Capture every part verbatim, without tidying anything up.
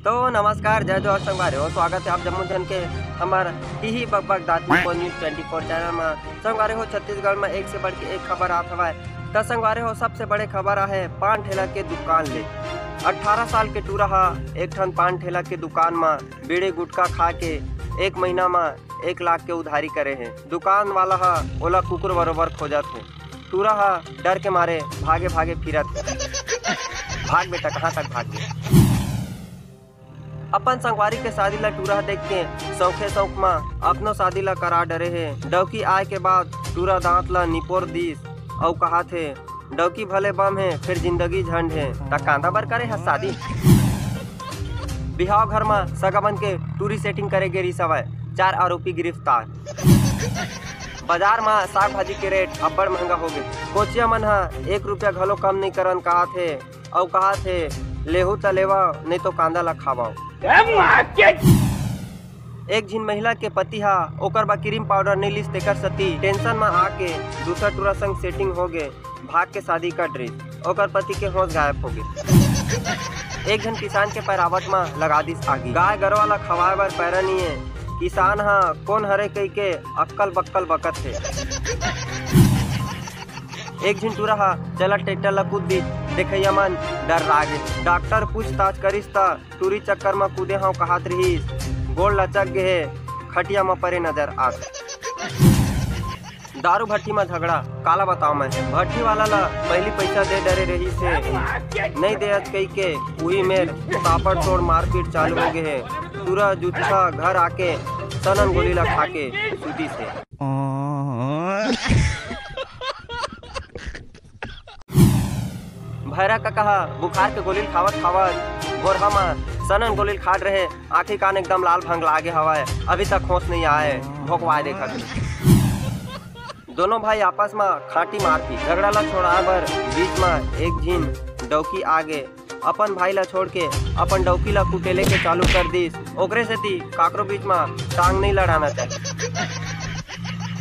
तो नमस्कार, जय जोहार संगवारी हो, स्वागत है आप जम्मो झन के हमर ही ही बक बक दातनी को न्यूज़ ट्वेंटी फ़ोर चैनल में। संगवारी हो, छत्तीसगढ़ में एक से बढ़ के एक खबर आत हवय। त संगवारी हो, सबसे बड़े खबर आहे पान ठेला के दुकान ले। अठारह साल के टूरा हा एक ठन पान ठेला के दुकान में बीड़ी गुटखा खा के एक महीना में एक लाख के उधारी करे हे। दुकान वाला हा ओला कुकुर बरोबर खोजत हे। टूरा हा डर के मारे भागे भागे फिरत हे। भाग बेटा, कहाँ तक भाग बे? अपन संगवारी के शादी ला टूरा देख के शौखे शौक मा अपनो शादी ला करा डरे हे। डौकी आए के बाद टूरा दांत ला निपोर दीस अउ कहात हे, "डौकी भले बम हे, फिर जिंदगी झंड हे, त कांदा बर करे ह शादी?" बिहाव घर मा सगा मन के टूरी सेटिंग करे गे रिस हवय, चार आरोपी गिरफ्तार। बाजार मा साग भाजी के रेट अब्बड़ महंगा होगे। कोचिया मन ह एक रुपया घलो कम नइ करन कहात हे। अउ कहात हे, "लेहू त लेवा, नइ तो कांदा ला खावा।" ए माँ के एक झिन महिला के पति हा ओकर बा क्रीम पाउडर नइ लिस, तेकर सेती टेंशन म आके दूसर टूरा संग सेटिंग होगे, भाग के शादी कर डरिस। ओकर पति के होश गायब होगे। एक झन किसान के पैरावट म लगा दिस आगी। गाय गरवा ला खवाए बर पैरा नइ हे। किसान हा कोन हरे कहिके अक्कल बक्कल बकत हे। एक झिन टूरा हा चलत ट्रैक्टर ला कूद दिस। देखइया मन डर्रा गे। डॉक्टर पूछताछ करिस त टूरी चक्कर म कूदे हंव कहात रिहिस। गोड़ लचक गे हे, खटिया म परे नजर आत। दारू भट्टी म झगड़ा, काला बताव मैं। भट्टी वाला ला पहिली पइसा दे डरे रहिस हे, नइ देयस कहिके उही मेर ताबड़तोड़ मारपीट चालू हो गे हे। टूरा जुच्छा घर आके सनन गोली ला खाके सूतिस हे। भैरा कका ह बुखार के गोली खावत खावत भोरहा म सनन गोली खात रहे। आंखी कान एकदम लाल भंगला गे हवय, अभी तक होश नइ आए, भोकवाए देखत हे। दोनों भाई आपस म खांटी मारपीट, झगड़ा ला छोड़ाए बर बीच म एक झिन डौकी आ गे। अपन भाई ला छोड़ के अपन डौकी ला कुटेले के चालू कर दिस। ओकरे सेती काकरो बीच म टांग नइ लड़ाना चाही।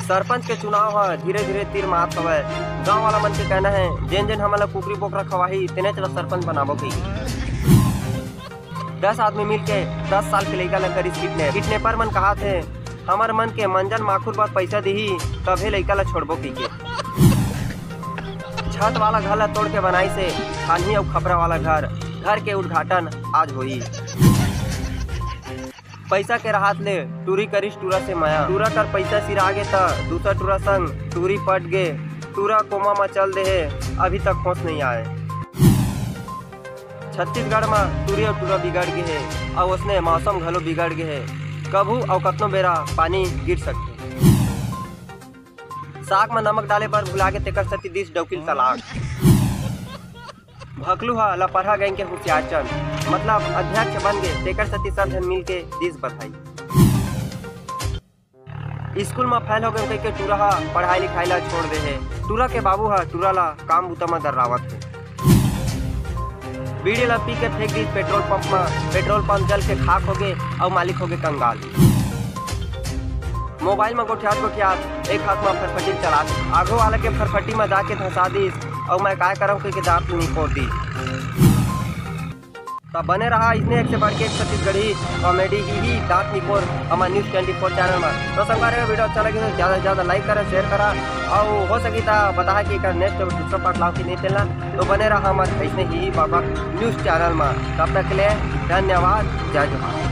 सरपंच के चुनाव ह धीरे-धीरे तीर मारत हवय। गांव वाला मन के कहना हे, "जेन-जेन हमन ला कुकरी बोकरा खवाही, तेनेच ला सरपंच बनाबो," कहिके। दस आदमी मिलके दस साल के लइका ला करिस किडनैप। किडनैपर मन कहात हे, "हमर मन के मंजन माखुर बर पइसा दिही, तभे लइका ला छोड़बो," कहिके। छत वाला घर ला तोड़ के बनाइस हे छानही अउ खपरा वाला घर। घर के उद्घाटन आज होही। पइसा के रहत ले टूरी करिस टूरा से मया। टूरा कर पइसा सिरा गे त दूसर टूरा संग टूरी पट गे। टूरा कोमा म चल दे हे, अभी तक होश नइ आए। छत्तीसगढ़ म टूरी अउ टूरा बिगड़ गे हे, अउ ओसने मौसम घलो बिगड़ गे हे। कभू अउ कतनो बेरा पानी गिर सकथे। साग म नमक डाले बर भुला गे, तेकर सेती दिस डौकी ल तलाक। भकलू ह लपरहा गैंग के हुसियारचंद, मतलब अध्यक्ष बन गे, तेकर सेती सब झन मिल के दिस बधाई। स्कूल म फेल हो गए कहिके टूरा ह पढ़ाई लिखाई ला छोड़ दे हे। टूरा के बाबू ह टूरा ला काम बुता म दर्रावत हे। बीड़ी ला पी के फेंक दिस पेट्रोल पंप म। पेट्रोल पंप जल के खाक होगे अउ मालिक होगे कंगाल। मोबाइल म गोठियात गोठियात एक हाथ म फरफटी चलात, आघू वाला के फरफटी म जाके धंसा दिस अउ मैं काय करंव कहिके दांत निपोर दिस। त बने रहा इसने एक से बढ़ के एक छत्तीसगढ़ी कॉमेडी ही, ही दांत निपोर हमर न्यूज़ ट्वेंटी फ़ोर चैनल म। तो संगवारी हो, वीडियो अच्छा लगे तो ज्यादा से ज्यादा लाइक करा, शेयर करा, अउ हो सकी त बताहा कि एकर नेक्स्ट दूसरा पार्ट लाव कि नहीं तेला। तो बने रहा हमर इसने ही, ही बाबा न्यूज़ चैनल म। तब तक के लिए धन्यवाद, जय जोहार।